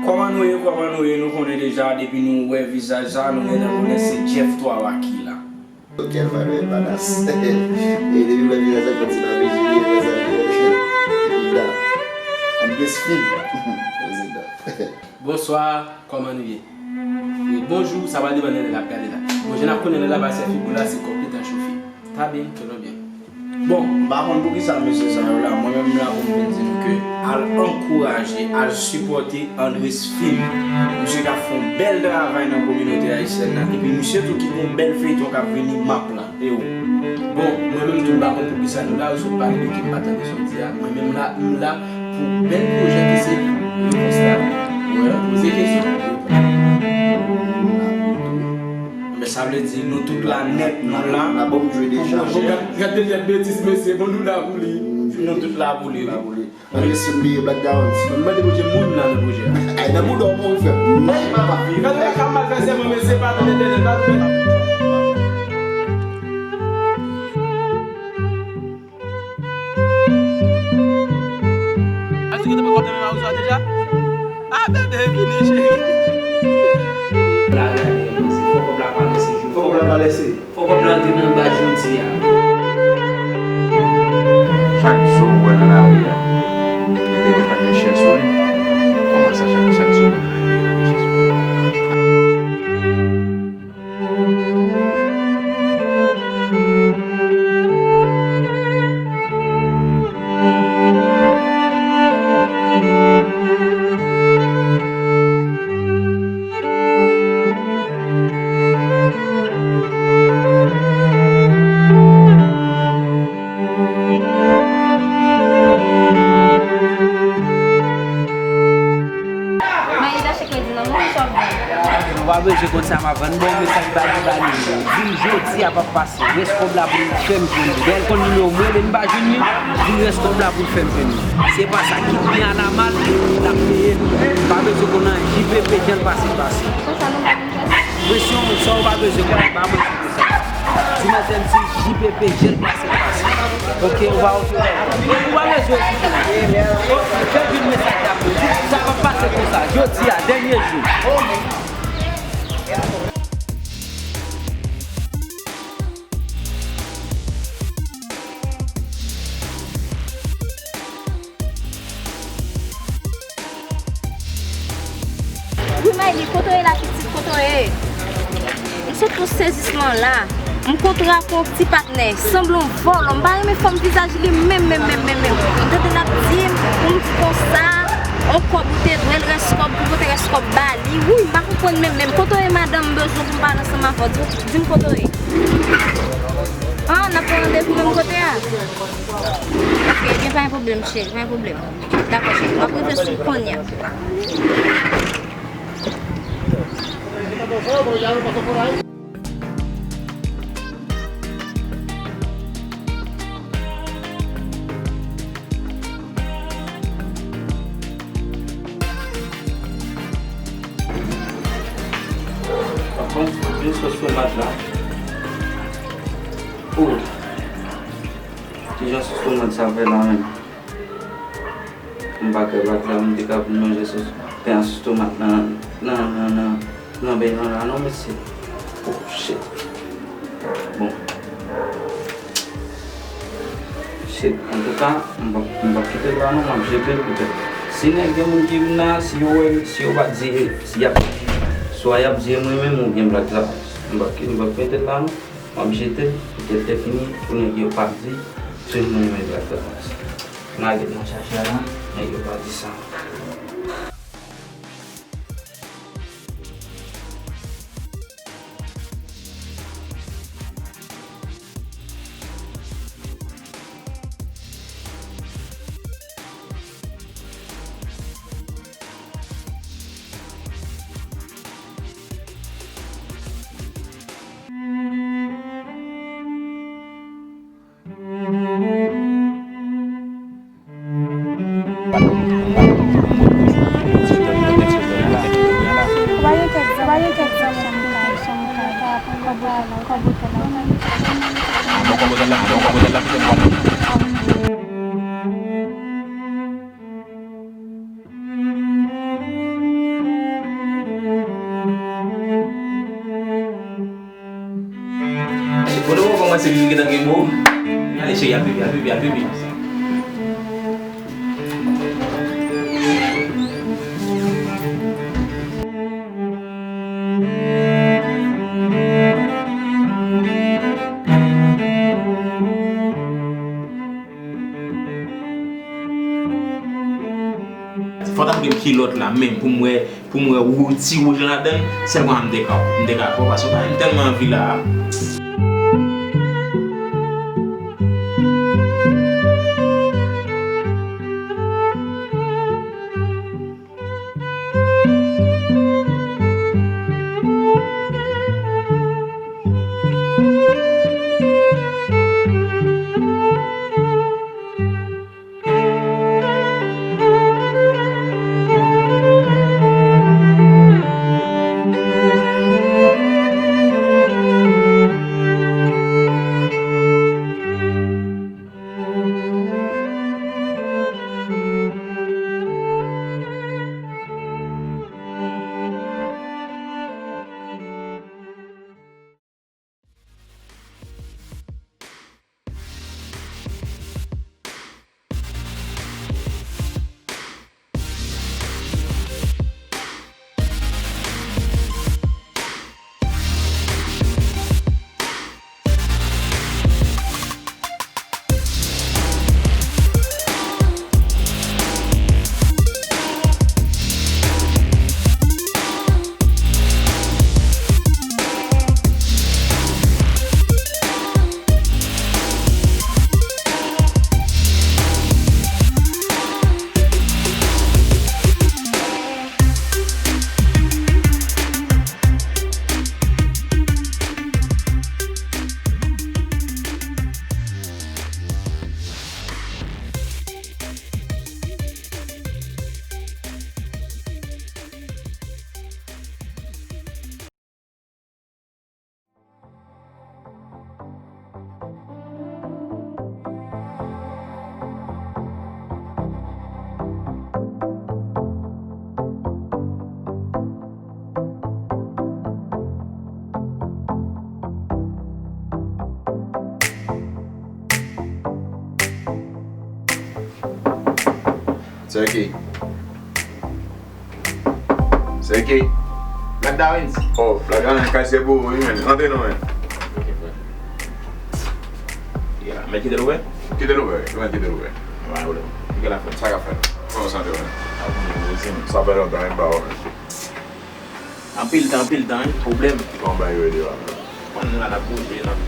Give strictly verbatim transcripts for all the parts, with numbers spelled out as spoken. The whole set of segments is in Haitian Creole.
Kòman nou ye, kòman nou ye? Nou konnen deja, depi nou wè vizaj sa, nou gentan konnen se Jeff twa wa ki la. Kèl valè banas. E depi w wè vizaj sa, fò ti pa bezwen, e wè sa, epi da. Andres Fib. Prezida. Bonswa, kòman nou ye? E bonjou, sa va depann de lè n ap gade la. Bon, jan n ap konnen lè la, ba sèfi boul la, se kòk li ta chofe. Ta byen, ke lò byen. Bon, m pa konn poukisa mesye sa yo la, mwen menm m la pou m vin di nou ke al ankouraje, al sipòte Andres Fib. Misye k ap fè yon bèl travay nan kominote ayisyèn nan, epi misye tou ki gen yon bèl feyton k ap vini, M A P lan. E ou? Bon, mwen menm tou m pa konn poukisa nou la, yo sot pale de ke m pa tande sa w di a. Mwen menm la, m la pou bèl pwojè ke se repons la. Wè, poze kesyon, reponn. Men sa vle di nou tout la nèt, nou la. N a bon jwe deja. Bon, gad, gad dènye betiz mesye, bon nou la pou li. Nou tout la pou li, wi. Ann resi bliye Black Diamonds. M mande Bondye moun la nan pwojè a. Ay, nan bouda w mouri frè m. Ay, papa. Gade la ka mal fè sèman, men se pa nan Letènèl, pa nan Letènèl. Al di kote mwen kòb nan men Mawozo a deja? Ah, bebe, vini, cheri. La, gade, fò kòb la pa lese jou. Fò kòb la pa lese. Fò kòb la antre nan baz jodi a. Chak jou w wè nan lari a, epi yo pa gen chèz sou li. Kòman sa, chak, chak jou w wè nan lari a, yo pa gen chèz sou li? Mwen chache kredi nan moun sa w vann. Nou pa bezwen konn sa m ap vann. Bon, mesaj ba li, ba li. Di l jodi a p ap pase. Rès kòb la pou l fè m jwenn li. Lè l konn nimewo m, rele m pa jwenn li. Di l rès kòb la pou l fè m jwenn li. Se pa sa, kit byen a la mal, l ap peye nou. Pa bezwen konn anyen. J P P jan l pase, l pase. Presyon, sa w pa bezwen konn, pa bezwen konn sa. Di manzè m si J P P jan l pase, l pase. Ok, ou pa ok. Ou pa bezwen. Fè vin mesaj la pou li. Sa p ap pase konsa. Jodi a, dènye jou. Wi, Mayli, kote w ye la, pitit, kote w ye? M sot pou sezisman la. M kontre ak yon ti patnè, sanble yon vòlò. M pa renmen fòm vizaj li menm, menm, menm, menm, menm. M tande l ap di m, pou m di konsa, yon kòb ou te dwe l, rès kòb, pou pote rès kòb ba li. Wi, m pa konprann menm, menm. Kote w ye, madanm, m bezwen pou m pale ansanm avè w. Di m kote w ye. Ah, n ap pran randevou menm kote a? Ok, ebyen, pa gen pwoblèm, cheri, pa gen pwoblèm. Dakò, cheri, m ap rive sou kounye a. Bon, vin sòs tomat la. Oh. Kijan sòs tomat sa fè la menm? M pa kwè Black Diamond te ka vin manje sòs, pen a sòs tomat nan, nan, nan, nan, nan beny lan la non, mesye. Oh, shit. Bon. Shit. Antouka, m p ap, m p ap kite l la non, m ap jete l poutèt. Si nèg gen moun ki vin la, si yo wè m, si yo pa di, si y ap, swa y ap di e mwen menm oubyen Black Diamond. M p ap ki-, m p ap mete l la non. M ap jete l, poutèt lè fini, pou nèg yo pa di, se mwen menm Black Diamond. Lage nan chache a la, nèg yo pa di sa. Li gentan gen mo. Ale cheri, al pipi, al pipi, al pipi. Fò ta gen kilòt la menm pou m wè, pou m wè wou, ti wouj lan ladan l, sèl konsa m te ka, m te ka fè, paske m tèlman anvi la. Seki. Seki. Black Darwins. Oh, Black Darwins, kay se pou ou, wi, men. Rantre non, men. Ok, frè. Ya, men kite l ouvè? Kite l ouvè, men kite l ouvè. Pa gen pwoblèm. Ki la fè? Sa k ap fèt? Kòman w santi w, men? Sa fè lontan, wi, m pa wè w, men. Anpil tan, anpil tan, wi, pwoblèm. Kòman bagay yo ye devan, men? Konn nou la, n ap bouje, n ap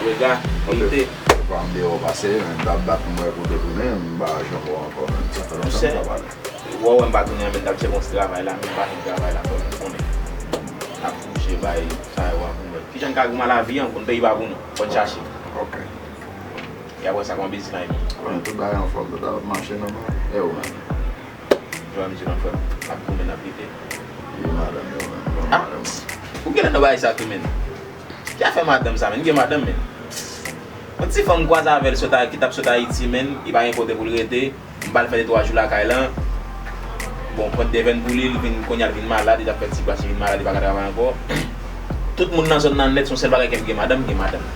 rega, rete. Fwa m deyò pase, men m t ap bat pou m wè kote tounen, m pa janm wè w ankò, men sa fè lontan m pa pale. Wè w wè m pa tounen an, men m t ap tcheke yon ti travay la, men m pa jwenn travay la, frè m, ou konnen. N ap bouje, bay, sa yo a pou mwen. Kijan n ka goumen lavi an, konn peyi pa pou nou, fò n chache. Ok. E apre sa, kòman biznis la ye menm? Bon, tout bagay anfòm, tout ap mache nòmal. E ou menm? Jwa m di non, frè m, n ap goumen, n ap lite. E madanm yo menm, bon, madanm. Ou genlè nan bagay sa tou, menm. Ki afè madanm sa, menm? Gen madanm, menm. Yon ti fanm m kwaze avè l sot, ki t ap sot Ayiti, menm, li pa gen kote pou l rete. M ba l fè de twa jou lakay la. Bon, pran devèn pou li, li vin, kounye a l vin malad, li t ap fè ti plas, li vin malad, li pa ka travay ankò. Tout moun nan zòn nan nèt, se yon sèl bagay ke m gen madanm, m gen madanm.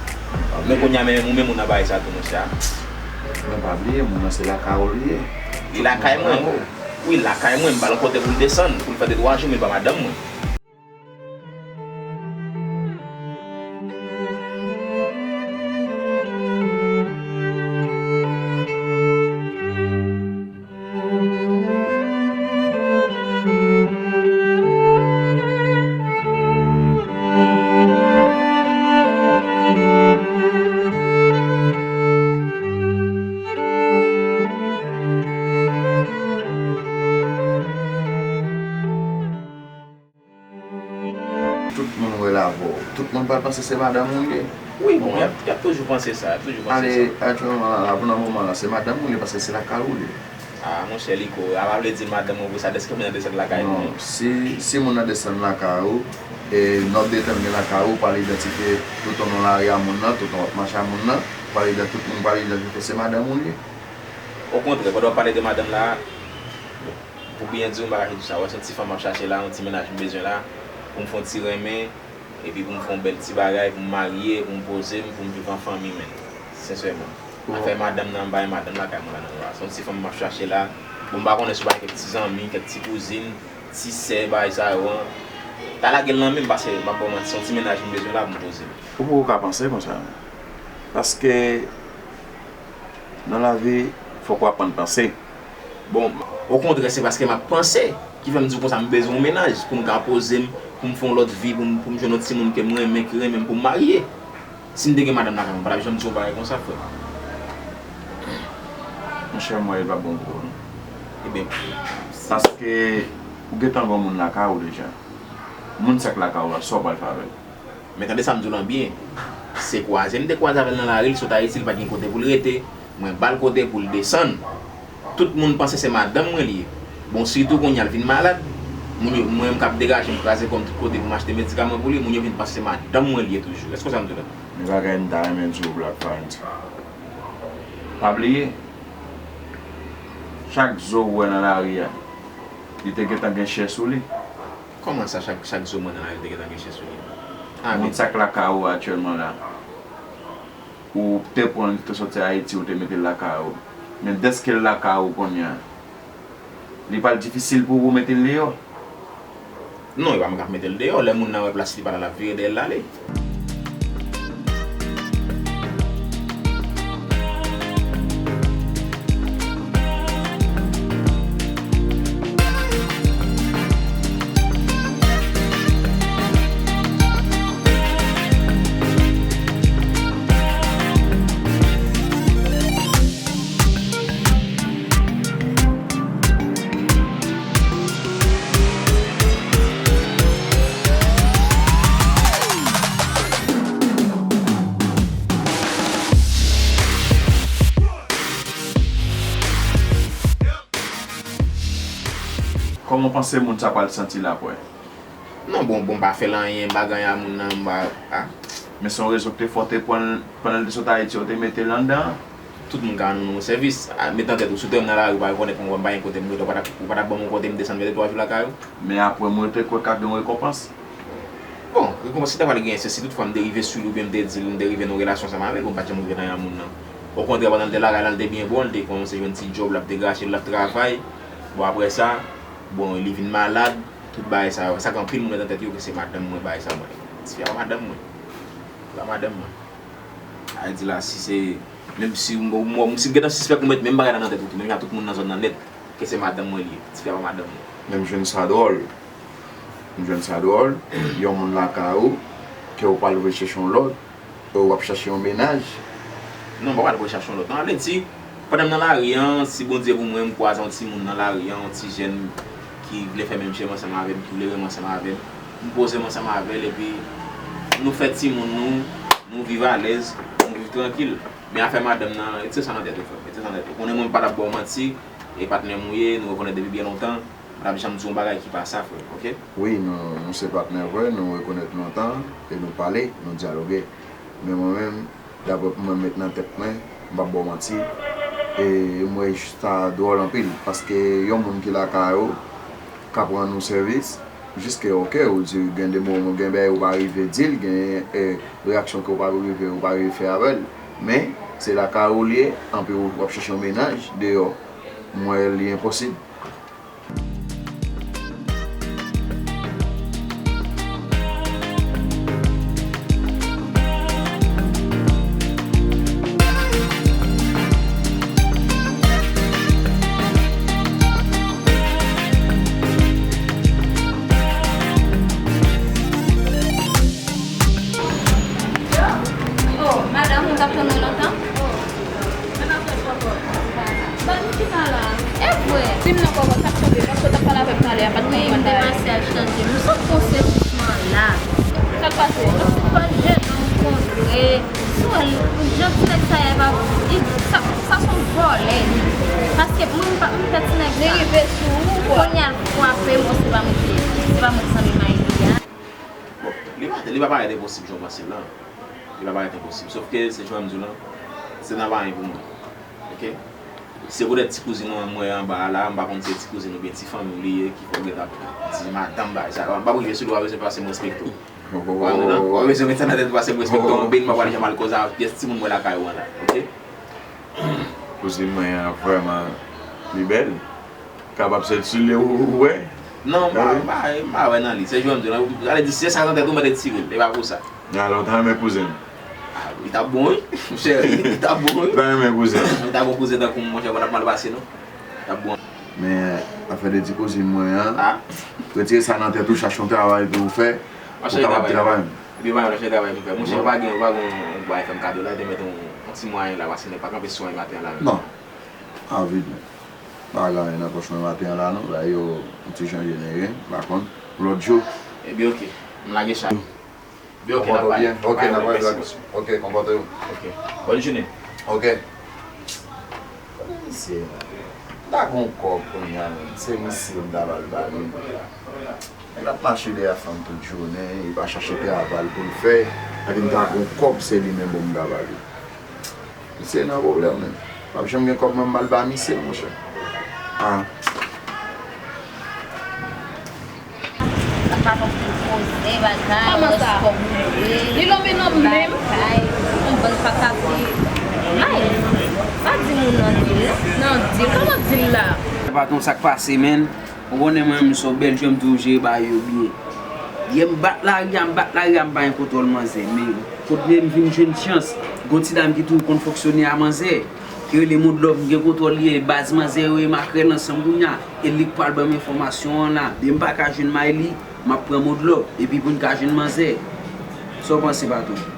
Men kounye a, men ou menm ou nan bagay sa tou, monchè. Men pa bliye, moun nan se lakay ou li ye. Li lakay mwen. Wi, lakay mwen, m ba l yon kote pou l desann, pou l fè de twa jou, men l pa madanm mwen. Tout moun wè l avè w. Tout moun pral panse se madanm ou l ye. Wi, bon, y ap, y ap toujou panse sa, y ap toujou panse sa. Ale, aktyèlman la, la, pou nan moman la, se madanm ou l ye, paske se lakay ou l ye. A, monchè Liko, a pa vle di madanm mwen pou sa, dèske moun nan desann lakay mwen. Non, si, si moun nan desann lakay ou, e nòt detan gen lakay ou, pral idantifye toutonon lari a moun nan, toutonon w ap mache a moun nan, pral idan-, tout moun pral idantifye se madanm ou l ye. Okontrè, pandan w ap pale de madanm la, pou byen di w, m pa kache di w sa, wè, se yon ti fanm m ap chache la, yon ti mennaj m bezwen la, pou m fè yon ti renmen, Epi pou m fè yon bèl ti bagay, pou m marye, pou m poze m, pou m viv an fanmi, men. Sensèman. Afè madanm nan, m pa gen madanm lakay mwen la, non, la. Se yon ti fanm m ap chache la. Bon, m pa konnen si w pa gen kèk ti zanmi, kèk ti kouzin, ti sè, bagay sa yo an. Ta lage l nan men m, paske m ap ba w manti, se yon ti mennaj m bezwen la pou m poze m. Ou poko ka panse konsa. Paske nan lavi, fòk w aprann panse. Bon, okontrè, se paske m ap panse ki fè m di w konsa, m bezwen yon mennaj pou m ka poze m, pou m fè yon lòt vi, pou m, pou m jwenn yon timoun ke m renmen, ki renmen m, pou m marye. Si m te gen madanm lakay mwen, m pa t ap janm di w yon bagay konsa, frè m. Monchè, m wè li p ap bon pou ou, non. Ebyen, paske ou gentan gen yon moun lakay ou deja. Moun sa k lakay ou a, sa w pral fè avè l? Men tande sa m di w lan byen. Se kwaze m te kwaze avè l nan lari, l sot Ayiti, li pa t gen kote pou l rete. Mwen ba l kote pou l desann. Tout moun panse se madanm mwen li ye. Bon, sitou kounye a l vin malad. Moun yo, mwen menm k ap degaje m, kraze kò m tout kote pou m achte medikaman pou li, moun yo vin panse se madanm mwen li ye toujou. Èske w sa m di w la? Men bagay m ta renmen di w, Black Valentine. Pa bliye, chak zo ou wè nan lari a, li te gentan gen chè sou li. Kòman sa, chak, chak zo mwen nan lari te gentan gen chè sou li? Ah, men moun sa k lakay ou aktyèlman la, ou te pran l, li te soti Ayiti, ou te mete l lakay ou. Men dèske l lakay ou kounye a, li pral difisil pou ou mete l deyò. Non, e pa mwen k ap mete l deyò. Lè moun nan wè plas li pa la, l ap vire dèyè l ale. Kòman w panse moun sa pral santi l apre? Non, bon, bon, m pa fè l anyen, m pa gen anyen a moun nan, m pa, a. Men se yon rezon ki te fè w te pran l, pandan l te sot Ayiti, w te mete l anndan an. Tout moun ka rann ou sèvis. A, met nan tèt ou, si w te wè m nan lari, ou pa rekonèt mwen, ou pa gen kote m rete, ou pa t ap, ou pa t ap ban m yon kote m desann fè de twa jou lakay ou. Men apre, mwen te kwè k ap gen yon rekonpans. Bon, rekonpans ki ta pral genyen, se si toutfwa m te rive sou li oubyen m te di l, m te rive nan yon relasyon ansanm avè l, bon, m pa t janm rive nan yon moun nan. Okontrè, pandan l te lakay la, l te byen bon, l te kòmanse jwenn ti djòb, l ap degaje, l ap travay. Bon, apre sa, bon, li vin malad, tout bagay sa yo. Sa gen anpil moun nan tèt yo ke se madanm mwen, bagay sa mwen. Tifi a pa madanm mwen. Se pa madanm mwen. Sa vle di la, si se, menm si m, m, m, si m gentan sispèk ou met menm bagay la nan tèt ou tou, menm jan tout moun nan zòn nan nèt, ke se madanm mwen li ye. Tifi a pa madanm mwen. Men m jwenn sa dwòl. M jwenn sa dwòl. Yon moun lakay ou, ke ou pral voye chèche yon lòt, ou ap chache yon mennaj. Non, m pa pral voye chache yon lòt. Non, sa vle di, pandan m nan lari an, si Bondye pou mwen, m kwaze yon timoun nan lari an, yon ti jèn ki vle fè menm chemen ansanm avè m, ki vle renmen ansanm avè m, m poze m ansanm avè l, epi nou fè timoun nou, nou viv alèz, nou viv trankil. Men afè madanm nan, retire sa nan tèt ou, frè m, retire sa nan tèt ou. Konnen mwen m pa t ap ba w manti, e patnè m ou ye, nou rekonèt depi byen lontan, m pa t ap janm di w yon bagay ki pa sa, frè m, oke? Wi, nou, nou se patnè vre, nou rekonèt lontan, e nou pale, nou dyaloge. Men mwen menm, daprè pou mwen met nan tèt mwen, m p ap ba w manti, e m wè sa dwòl anpil, paske yon moun ki lakay ou, k ap rann ou sèvis, jiske, oke, ou di gen de moman, gen bagay ou pa rive di l, gen, e, reyaksyon ke ou pa rive, ou pa rive fè avè l. Men, se lakay ou l ye, anpi w ap chache yon mennaj deyò. M wè li enposib. Oh, madanm, ou t ap tann mwen lontan? Ban nou chita la. E vre. Di m non, Kòkò, sa k chanje? Paske w t ap pale avè m talè a, pa t konprann bagay. Wi, m te pase al chanje. M sot konsepisman la. Sa k pase? Yon ti pòl jènòm kontre. Si w wè l, jan ti nèg sa ye, pa, li, sa, sa se yon vòlè. Paske mwen, m pa, m pè ti nèg sa. Li rive sou ou, bò. Kounye a l frape m, bon, se pa mwen ki, se pa mwen ki sanble mayi li a. Bon, li pa, li pa parèt enposib jan w panse l lan. Li pa parèt enposib. Sòf ke, se jan m di w lan, se nan pa anyen pou mwen. Oke? Se poutèt ti kouzin ou an m wè anba a la, m pa konn si se ti kouzin oubyen ti fanmi w li ye, ki fè w gentan ap di madanm bagay sa. M p ap rive sou li, w ap bezwen pase m respekte w. Ou pa konprann non? Ou pa bezwen met sa nan tèt ou, paske m respekte w anpil, m pa pral janm al koze ak pyès timoun mwen lakay ou an la, oke? Kouzin mwen an vrèman li bèl. Kapab se ti li ou wè. Non, m pa, m pa, m pa wè nan li. Se jwè m di w la. Sa vle di, si se sa nan tèt ou, mete ti wi. E pa pou sa. Alò, w ta renmen kouzen m? Ah, li t ap bon, wi. Monchè, li t ap bon, wi. Ou ta renmen kouzen m? Li t ap bon kouzen tankou m, monchè, pa t ap mal pase, non. Li t ap bon. Men, afè de ti kouzin mwen an, retire sa nan tèt ou, chache yon travay pou w fè, pou w kapab travay. Epi, pa yon lòt travay pou m fè. Monchè, ou pa gen, ou pa gen yon bagay fè m kado la, te mete yon, yon ti mwayen la, paske nèg pa kanpe sou mwen maten an la menm. Non. Avid, men. Pa gen anyen nan pòch mwen maten an la non, bagay yo yon ti jan jenere, m pa konn. Lòt jou. Ebyen oke, m lage chay. Ebyen oke, n ap pale. Konpòte w byen? Oke, n ap pale. Oke, konpòte w. Oke. Bòn jounen. Oke. Kote misye ye menm? M ta gen yon kòb kounye a menm, se misye m ta pral ba li. Nèg la ap mache dèyè fanm tout jounen, li pa chache travay pou l fè, epi m ta gen yon kòb se li menm pou m ta ba li. Misye nan pwoblèm menm. M p ap janm gen kòb mwen m al ba misye l monchè. Ah. Sa pa konprann koze bagay, wè kòb ou dwe. Li lonmen nonm menm. Bagay, yon bann pa ka vle. May, pa di moun nan dil non. Nan dil, kòman dil la? Patwon, sa k pase menn? Ou konnen mwen menm se yon bèl jwè m toujou jere bagay yo byen. Yè m bat lari a, m bat lari a, m pa gen kontwòl manzè. Men kote m vin jwenn chans, gen yon ti dam ki toujou konn fonksyone a manzè, ki rele Modlove, m gen kontwòl li, e baz manzè yo e makrèl ansanm kounye a. E li k pral ban m enfòmasyon an la. Men m pa ka jwenn may li, m ap pran Modlove. Epi pou n ka jwenn manzè. Sa w panse, patwon?